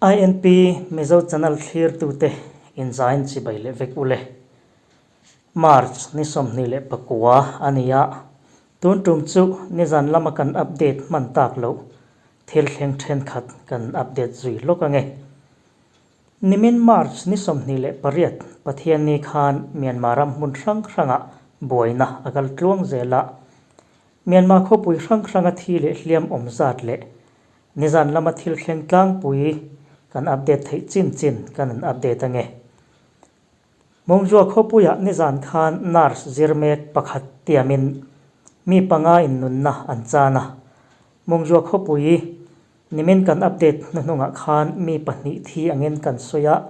INP Mizo Channel thlirtute inzain chibai leh vek ule. March ni 29 a ni a, tun tum chu nizan lama kan update hman tak loh thil thleng thenkhat kan update zui lawk ange. Nimin March ni 28 Pathianni khan Myanmar ram hmun hrang hrangah buaina a kal tluang zel a, Myanmar khawpui hrang hranga thi leh hliam awm zat leh Nizan lama thil thleng tlangpui kan update theih chin chin kan an update ange. Mawngzua khawpuiah nizan khan nurse zir mek pakhat tiamin mi panga in nunna an chan a. Mawngzua khawpui nimin kan update hnuhnungah khan mi pahnih thi angin kan sawi a.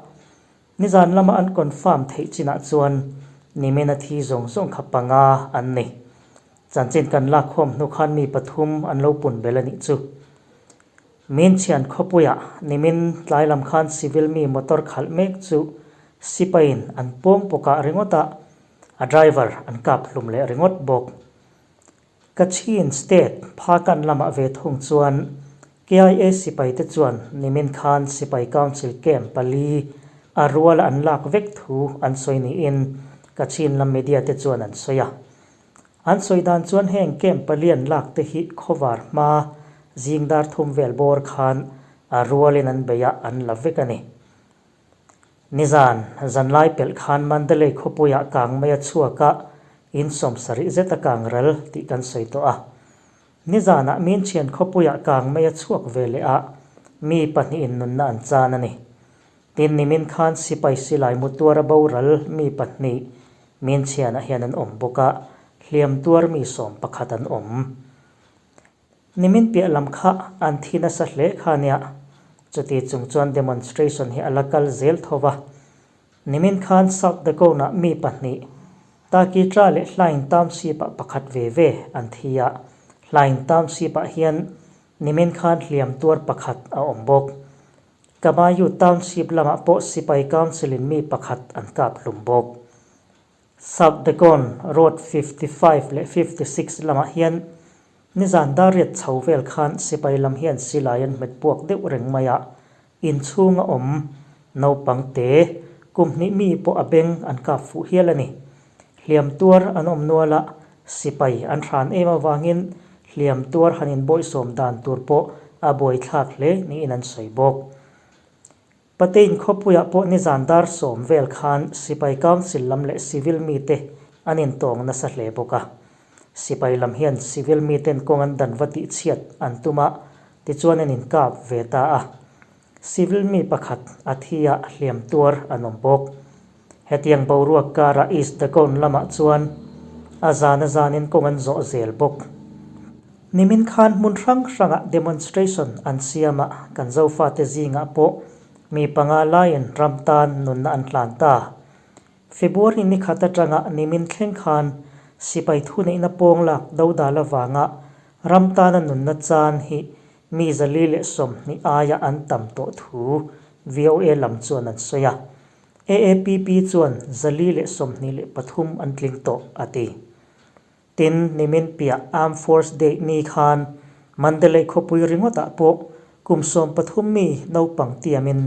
Nizan lama an confirm theih chinah chuan nimina thi zawng zawng kha panga an ni. Chanchin kan lakkhawm hnu khan mi pathum an lo pun belh a nih chu. Minchhian khawpuiah nimin tlai lam khan civil mi motor khalh mek chu sipaiin an pawng pawkah ringawt a, a driver an kap hlum leh ringawt bawk. Kachin State Phakan lamah ve thung chuan KIA sipaite chuan nimin khan Sipai Council Camp pali a ruala an lak vek thu an sawi niin Kachin lam media te chuan an sawi a. An sawi dan chuan heng camp pali an lak te hi khawvar hma zing dar thum vel bawr khan a rualin an bei a, an la vek a ni. Nizan, zanlai pelh khan Mandalay khawpuiah kang mai a chhuak a, in sawmsarih zet a kang ral tih kan sawi tawh a. Nizanah Minchhian khawpuiah kang mai a chhuak ve leh a, mi pahnihin nunna an chan a ni. Tin, nimin khan sipai silai mutuara boral mi pahnih Minchhianah hian an awm bawk a, hliam tuar mi sawm pakhat an awm. Nimin piah lam kha an thi nasa hle kha nia, chuti chung chuan demonstration hi a la kal zel tho va. Nimin khan South Dakota mi pahnih, Takitra leh Hlaing Township-ah pakhat ve ve an thi a, Hlaing Township-ah hian nimin khan hliam tuar pakhat a awm bawk. Kamayu Township lamah pawh sipai council-in mi pakhat an kap hlum bawk. South Dagon Road 55 leh 56 lamah hian nizan dar riat chho vel khan sipai lam hian silai an hmet puak deuh reng mai a, inchhunga awm naupang te kum hnih mi pawh a beng an kap fuh hial a ni. Hliam tuar an awm nual a, sipai an hran em avangin hliam tuar han inbawihsawm dan tur pawh a buaithlak hle niin an sawi bawk. Patein khawpuiah pawh nizan dar sawm vel khan Sipai Council lam leh Civil mite an intawng nasa hle bawk a. Sipai lam hian Civil miten kawng an dan va tihchhiat an tum a, tichuan an inkap ve ta a. Civil mi pakhat a thi a hliam tuar an awm bawk. Hetiang boruak karah East Dagon lamah chuan a zan a zanin kawng an zawh zel bawk. Nimin khan hmun hrang hrangah demonstration an siam a, kan Zofate zingah pawh mi panga laiin ram tan nunna an tlan ta. February ni khat atanga nimin thleng khan sipai thuneihna pawng lak dodal avanga ram tana nunna chan hi mi 120 aia an tam tawh thu VOA lam chuan an sawi a. AAPP chuan 423 an tling tawh a ti. Tin, nimin piah Armed Force Day ni khan Mandalay khawpui ringawtah pawh kum 13 mi naupang tiamin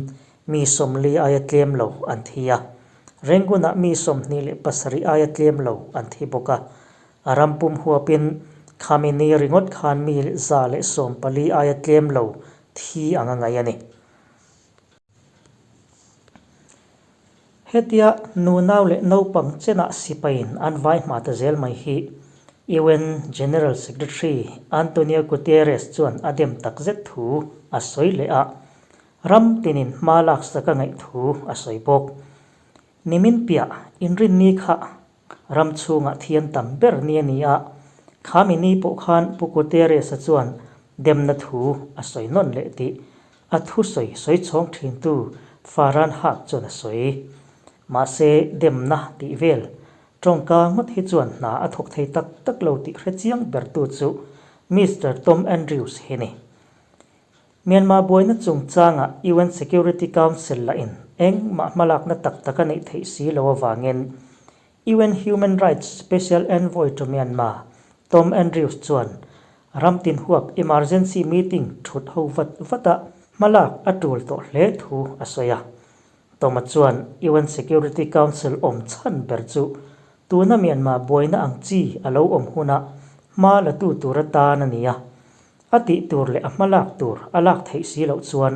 mi 40 aia tlem lo an thi a. Rangoon-ah mi 27 aia tlem lo an thi bawk a. A ram pum huapin khami ni ringawt khan mi 114 aia tlem lo thi ang a ngaih a ni. Hetia nunau leh naupang chenah sipaiin an vai hma ta zel mai hi UN General Secretary Antonio Guterres chuan a dem takzet thu a sawi leh a, ram tinin hma laksak a ngaih thu a sawi bawk. Nimin piah inrinni kha ram chhungah thian tam ber ni a ni a, khami ni pawh khan Pu Guterres-a chuan demna thu a sawi nawn leh tih A thusawi sawi chhawng thintu Farhan Haq chuan a sawi. Mahse, demna tih vel tawngka ngawt hi chuan hna a thawk thei tak tak lo tih hre chiang bertu chu Mister Tom Andrews hi ni. Myanmar buaina chungchangah UN Security Council lahin engmah hmalakna tak tak a neih theih si lo avangin UN Human Rights Special Envoy to Myanmar Tom Andrews chuan ram tin huap emergency meeting thut ho vat vat a. hmalak a tul tawh hle thu a sawi a. Toma chuan UN Security Council awm chhan ber chu tuna Myanmar buaina ang chi a lo awm huna hma la tu tur atan a ni a. A tih tur leh a hmalak tur a lak theih si loh chuan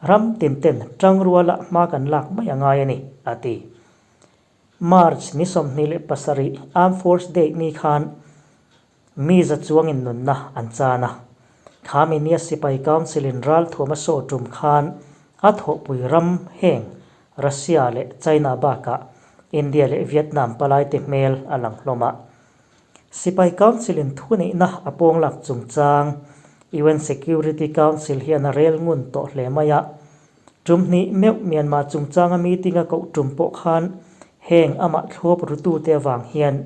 ram tin ten tangruala hma kan lak mai a ngai a ni, a ti. March ni 27 Armed Force Day ni khan mi za chuangin nunna an chan a. Kha minia sipai council in ralthuam a saw tum khan a thawhpui ram heng Russia leh China bakah India leh Vietnam palaite hmel a lang hlawm a. Sipai council in thuneihna a pawnglak chungchang UN Security Council hian a rel ngun tawh hle mai a. Tum hnih meuh Myanmar chungchanga meeting a koh tum pawh khan heng amah thlawp rutute avang hian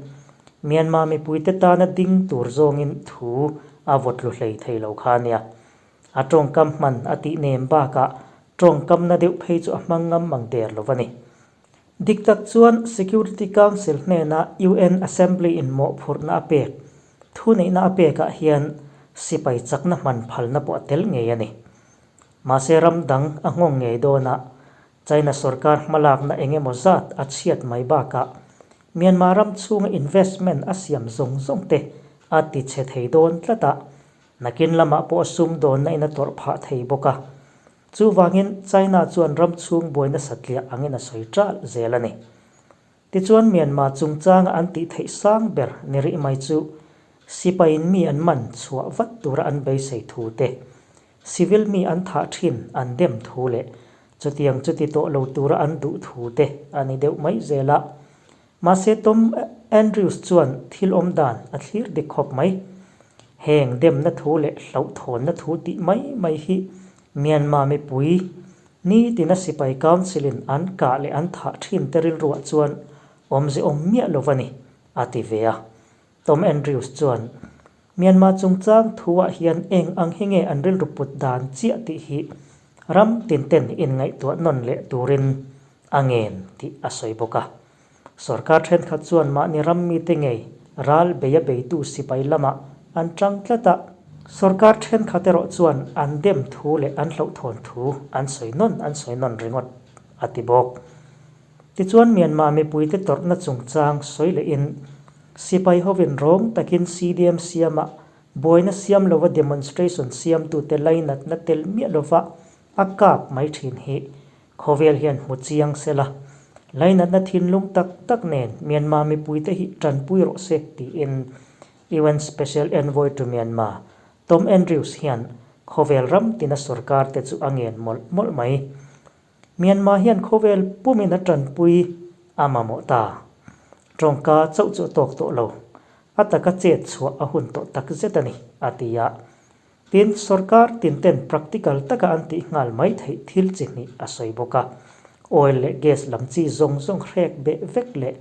Myanmar mipuite tana ding tur zawngin thu a vawtlu hlei thei lo kha a nia. A tawngkam hman a tih nem bakah tawngkamna deuh phei chu a hmang ngam mang der lo a ni. Dik tak chuan Security Council hnena UN Assembly in mawhphurhna a pek, thuneihna a pekah hian sipai chakna hman phalna pawh a tel ngei a ni. Mahse ram dang a nghawng ngei dawn a, China sorkar hmalakna eng emaw zat a chhiat mai bakah Myanmar ram chhunga investment a siam zawng zawng te a ti chhe thei dawn tlat a, nakin lamah pawh a sum dawnna in a tawrh phah thei bawk a. Chuvangin China chuan ram chhung buaina satliah angin a sawi ṭalh zel a ni. Tichuan Myanmar chungchanga an tih theih sang ber ni rih mai chu sipaiin mi an man chhuah vat tura an beisei thu te, civil mi an thah thin an dem thu leh chutiang chuti tawh lo tura an duh thu te a ni deuh mai zel a. Mahse Tom Andrews chuan thil awm dan a thlir dik khawp mai. Heng demna thu leh hlauhthawnna thu tih mai mai hi Myanmar mipui Nitina sipai council-in an kah leh an thah thin te rilruah chuan awmze awm miah lo va ni, a ti ve a. Tom Andrews chuan, Myanmar chungchang thuah hian eng ang hi nge an rilru put dan chiah tih hi ram tin ten inngaihtuah nawn leh turin a ngen tih a sawi bawk a. Sorkar thenkhat chuan mahni ram mite ngei ral beia beitu sipai lamah an tang tlat a. Sorkar thenkhat erawh chuan an dem thu leh an hlauhthawn thu an sawi nawn an sawi nawn ringawt, a ti bawk. Tichuan Myanmar mipuite tawrhna chungchang sawi lehin sipai hovin rawng takin CDM siama buaina siam lova demonstration siamtute lainatna tel miah lova a kap mai thin hi Khawvel hian hmu chiang se la, lainatna thinlung tak tak nen Myanmar mipuite hi tanpui rawh se tiin UN Special Envoy to Myanmar, Tom Andrews hian khawvel ram tina sorkar te chu a ngen mawlh mawlh mai. Myanmar hian khawvel pumin a tanpui a mamawh ta. Tawngka chauh chu a tawk tawh lo. A taka chet chhuah a hun tawh takzet a ni, a ti a. Tin, sorkar tin ten practical taka an tih nghal mai theih thil chi hnih a sawi bawk a. Oil leh gas lam chi zawng zawng hrek beh vek leh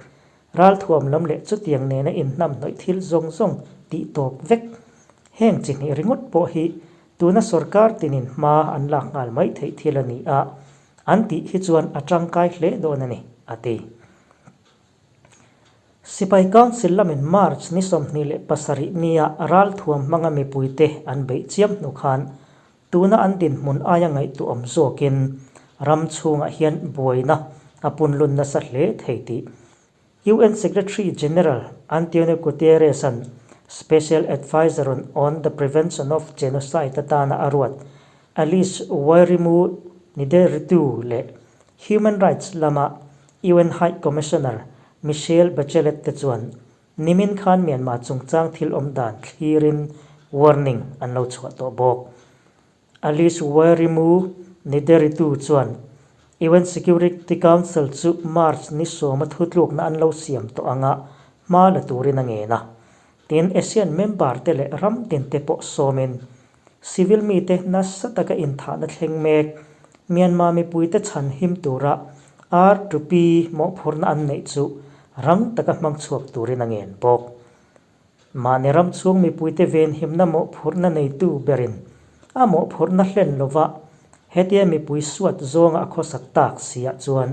ralthuam lam leh chutiang nena inhnamhnawih thil zawng zawng tih tawp vek. Heng chi hnih ringawt pawh hi tuna sorkar tinin hma an lak nghal mai theih thil a ni a, an tih hi chuan a tangkai hle dawn a ni, a ti. Sipai Council lamin March ni 27 nia ralthuam hmanga mipuite an beih chiam hnu khan tuna an dinhmun aia ngaihtuahawm zawkin ram chhungah hian buaina a punlun nasa hle thei tih UN Secretary General Antonio Guterres-a'n Special Adviser on the Prevention of Genocide atana a ruat Alice Wairimu Nderitu leh Human Rights lama UN High Commissioner Michelle Bachelet te chuan nimin khan Myanmar chungchang thil awm dan thlirin warning an lo chhuah tawh bawk. Alice Wairimu Nderitu chuan UN Security Council chu March ni sawma thutlukna an lo siam tawh anga hma la turin a ngen a. Tin, ASEAN member te leh ram tin te pawh sawmin Civil mite nasa taka inthahna thleng mek Myanmar mipuite chhan him tura R2P mawhphurhna an neih chu rang taka hmang chhuak turin a ngen bawk. Mahni ram chhung mipuite venhimna mawhphurhna neitu berin a mawhphurhna hlen lova hetia mipui suat zawnga a khawsak tak siah chuan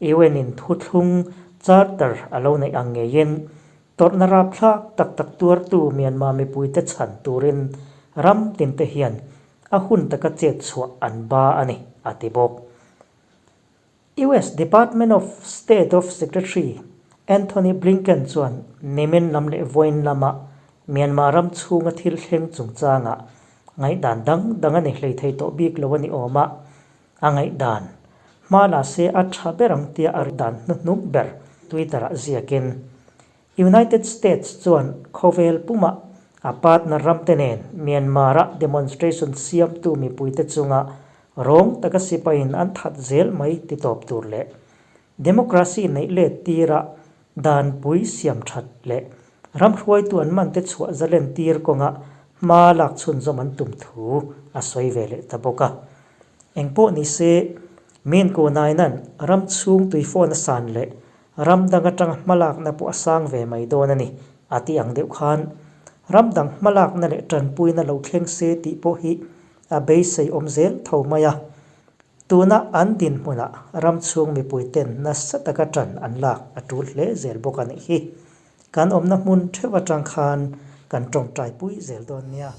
UN-in thuthlung charter a lo neih ang ngeiin Tawrhna rapthlak tak tak tuartu Myanmar mipuite chhan turin ram tinte hian a hun taka chet chhuah an ba a ni, a ti bawk. US Department of State of Secretary Anthony Blinken chuan nimin lam leh vawiin lama Myanmar ram chhunga thil thleng chungchangah ngaihdan dang dang a ni hlei thei tawh bik lo a ni awm a, a ngaihdan hma la se a tha ber ang tia a dan hnuhnung ber Twitter-ah ziakin United States chuan khawvel pumah a partner ramte nen Myanmar-a demonstration siamtu mipuite chunga rawng taka sipaiin an that zel mai ti tawp tur leh democracy neih let tira danpui siam that leh ram hruaitu an mante chhuah zalen tir kawnga hma lak chhunzawm an tum thu a sawi ve leh ta bawk a. Engpawh ni se, Min Kunaina'n ram chhung tuifawn a san leh Ram dang atanga hmalakna pawh a sang ve mai dawn a ni, a ti ang deuh khan. Ram dang hmalakna leh tanpuina lo thleng se tih pawh hi a beisei awm zel tho mai a. Tuna an dinhmunah ram chhung mipuiten nasa taka tan an lak a tul hle zel bawk a nih hi. Kan awmna hmun theuh atang khan kan tawngtaipui zel dawn nia.